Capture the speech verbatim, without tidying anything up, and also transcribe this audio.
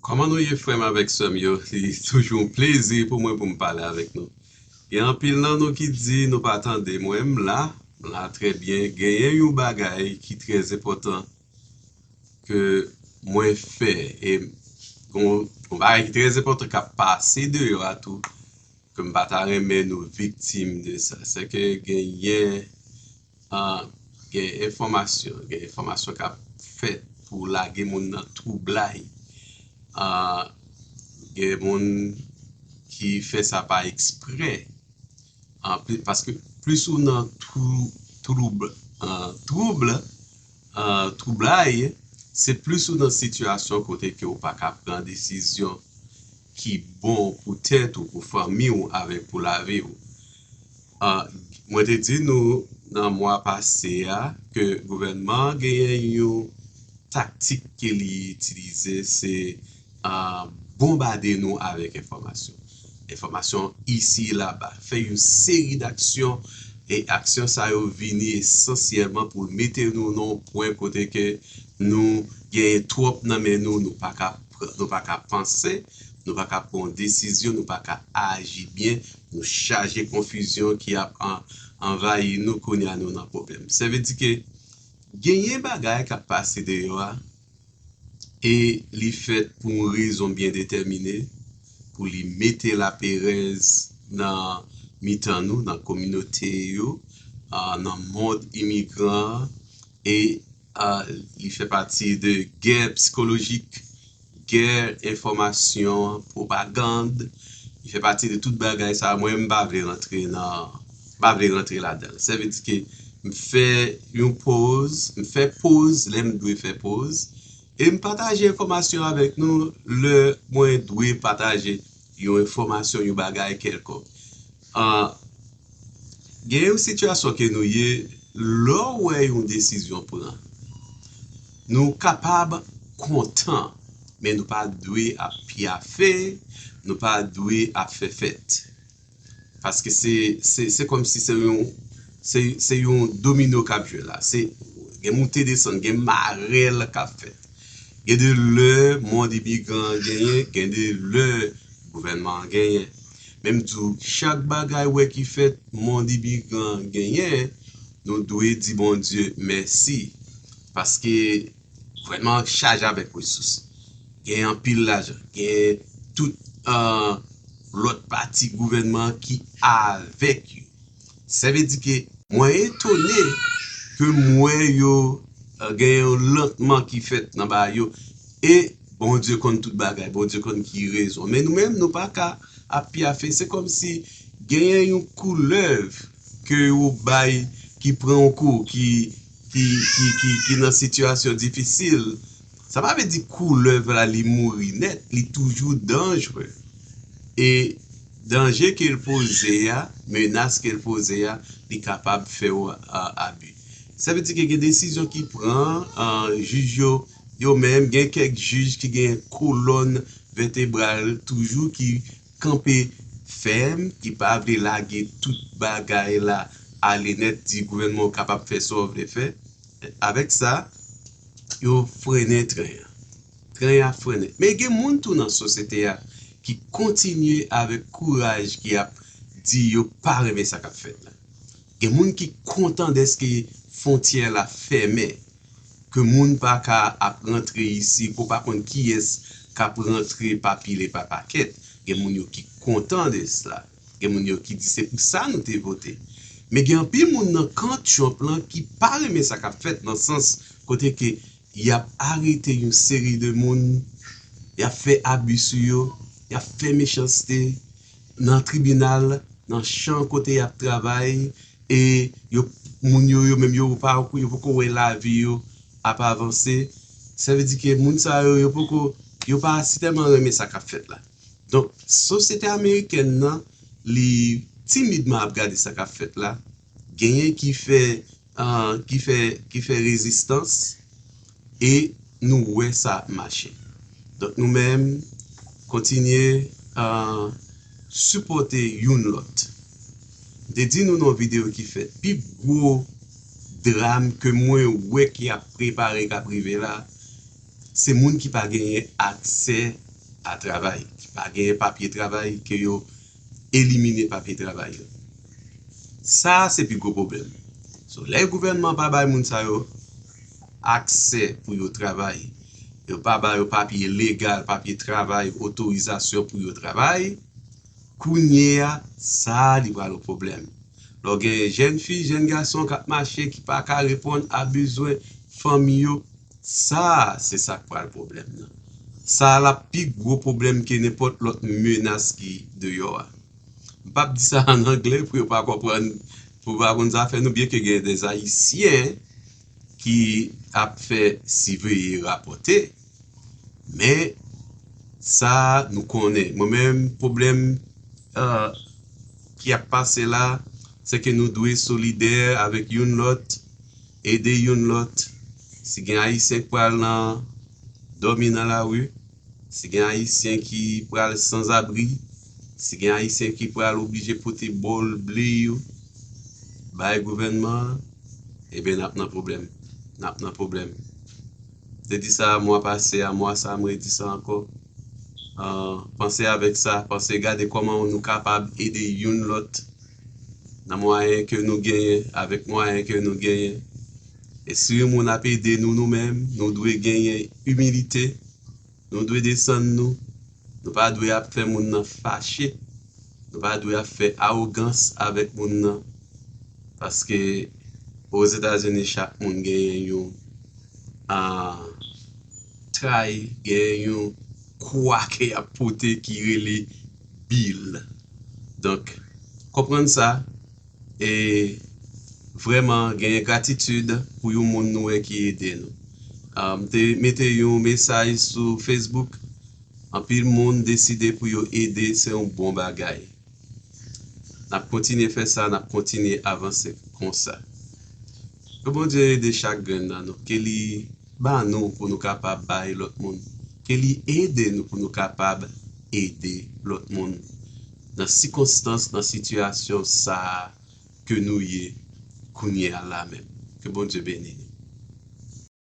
Kòman nou ye, frè m avèk sè m yo? Li toujou yon plezi pou mwen pou m pale avèk nou. Gen anpil nan nou ki di nou pa tande mwen, m la, m la trè byen. Genyen yon bagay ki trè enpòtan ke mwen fè, e yon, yon bagay ki trè enpòtan k ap pase deyò a tou, ke m pa ta renmen nou viktim de sa. Se ke genyen, ah, gen enfòmasyon, gen enfòmasyon k ap fèt pou lage moun nan twoublay. Ah, gen moun ki fè sa pa eksprè. Ah, pli-, paske plis ou nan twou-, twoub, ah, twoub, ah, twoublay, se plis ou nan sitiyasyon kote ke ou pa ka pran desizyon ki bon pou tèt ou, pou fanmi w, avèk pou lavi w. Ah, mwen te di nou nan mwa pase a ke gouvènman an genyen yon taktik ke li itilize, se, ah, bonbade nou avèk enfòmasyon. Enfòmasyon isi, laba. Fè yon seri d'aksyon, e aksyon sa yo vini esansyèlman pou mete nou nan yon pwen kote ke nou genyen twòp nan men nou, nou pa ka pran, nou pa ka panse, nou pa ka pran desizyon, nou pa ka aji byen, nou chaje konfizyon ki ap an-, anvayi nou, kounye a nou nan pwoblèm. Sa vle di ke genyen bagay k ap pase deyò a, e li fèt pou yon rezon byen detèmine, pou li mete laperèz nan mitan nou, nan kominote yo, ah, nan mond imigran an, e, ah, li fè pati de gè sikolojik, gè enfòmasyon, pwopagand. Li fè pati de tout bagay sa. Mwen, m pa vle rantre nan, m pa vle rantre ladan l. Sa vle di ke m fè yon poz, m fè poz lè m dwe fè poz, e m pataje enfòmasyon avèk nou lè mwen dwe pataje yon enfòmasyon, yon bagay kèlkonk. Ah, gen yon sitiyasyon ke nou ye, lè w wè yon desizyon pran, nou kapab kontan, men nou pa dwe ap pyafe, nou pa dwe ap fè fèt. Paske se, se, se kòmsi se yon, se, se yon domino k ap jwe la. Se, gen moute desann, gen marèl k ap fèt. Gen de lè mond imigran an genyen, gen de lè gouvènman an genyen. Men m di w, chak bagay wè ki fèt, mond imigran an genyen, nou dwe di Bondye mèsi. Paske gouvènman an chaje avèk resous. Gen anpil lajan. Gen tout, ah, lòt pati gouvènman an ki avèk yo. Sa vle di ke mwen etone ke m wè yo, eh, gen yon lantman ki fèt nan bagay yo. E Bondye konn tout bagay, Bondye konn ki rezon. Men nou menm, nou pa ka ap pyafe. Se kòmsi genyen yon koulèv ke yo bay, ki pran yon kou, ki, ki, ki, ki, ki nan sitiyasyon difisil. Sa pa vle di koulèv la, li mouri nèt, li toujou danjre. E danje ke l poze a, menas ke l poze a, li kapab fè w, a, abi. Sa vle di ke gen desizyon ki pran, a, jij yo, yo menm, gen kèk jij ki gen kolòn vètebral toujou ki kanpe fèm, ki pa vle lage tout bagay la ale nèt, di gouvènman w kapab fè sa w vle fè. Avèk sa, yo frennen tren an. Tren an frennen. Men gen moun tou nan sosyete a ki kontinye avèk kouraj, ki ap di yo pa renmen sa k ap fèt la. Gen moun ki kontan dèske fwontyè la fèmen, ke moun pa ka ap rantre isi, ke w pa konn kiyès k ap rantre pa pile, pa pakèt. Gen moun yo ki kontan de sla. Gen moun yo ki di se pou sa nou te vote. Men gen anpil moun nan kan Trump lan ki pa renmen sa k ap fèt, nan sans kote ke y ap arete yon seri de moun, y ap fè abi sou yo, y ap fè mechanste nan tribinal, nan chan kote y ap travay, e yo, moun yo, yo menm yo pa, yo poko wè lavi yo ap avanse. Sa vle di ke moun sa yo, yo poko, yo pa sitèlman renmen sa k ap fèt la. Donk, sosyete amerikèn nan, li timidman ap gade sa k ap fèt la. Genyen ki fè, ah, ki fè, ki fè rezistans, e nou wè sa ap mache. Donk, nou menm, kontinye, ah, sipòte youn lòt. M te di nou nan yon videyo ki fèt, pi gwo dram ke mwen wè ki ap prepare, k ap rive la, se moun ki pa genyen aksè a travay, ki pa genyen papye travay, ke yo elimine papye travay yo. Sa a se pi gwo pwoblèm. So, lè gouvènman pa bay moun sa yo aksè pou yo travay, yo pa ba yo papye legal, papye travay, otorizasyon pou yo travay, kounye a, sa a li pral yon pwoblèm. Lè w gen jèn fi, jèn gason k ap mache, ki pa ka reponn a bezwen fanmi yo, sa a se sa k pral pwoblèm nan. Sa a l ap pi gwo pwoblèm ke nenpòt lòt menas ki deyò a. M p ap di sa an anglè pou yo pa konprann, pou yo pa konn zafè nou, byenke gen de Ayisyen ki ap fè siveye rapòte, men sa nou konnen. Mwen menm, pwoblèm uh, ki ap pase la, se ke nou dwe solidè avèk youn lòt, ede youn lòt. Si gen Ayisyen k pral nan dòmi nan lari, si gen Ayisyen ki pral sanzabri, si gen Ayisyen ki pral oblije pote bòl ble yo bay gouvènman an, ebyen n ap nan pwoblèm. N ap nan pwoblèm. M te di sa mwa pase a, mwa sa a, m redi sa ankò. Uh, panse avèk sa, panse gade kòman nou kapab ede youn lòt nan mwayen ke nou genyen, avèk mwayen ke nou genyen. E si yon moun ap ede nou, nou menm, nou dwe genyen imilite, nou dwe desann nou, nou pa dwe ap fè moun nan fache, nou pa dwe ap fè awogans avèk moun nan, paske Ozetazini, chak moun genyen yon uh, tray, genyen yon kwa ke y ap pote ki rele bil. Donk, konprann sa, e vrèman genyen gratitid pou yon moun nou wè ki ede nou. Uh, m te mete yon mesaj sou Facebook, anpil moun deside pou yo ede, se yon bon bagay. N ap kontinye fè sa, n ap kontinye avanse konsa. Ke Bondye ede chak grenn nan nou, ke li ba nou pou nou kapab bay lòt moun, ke li ede nou pou nou kapab ede lòt moun nan sikonstans, nan sitiyasyon sa a ke nou ye kounye a la menm. Ke Bondye beni nou.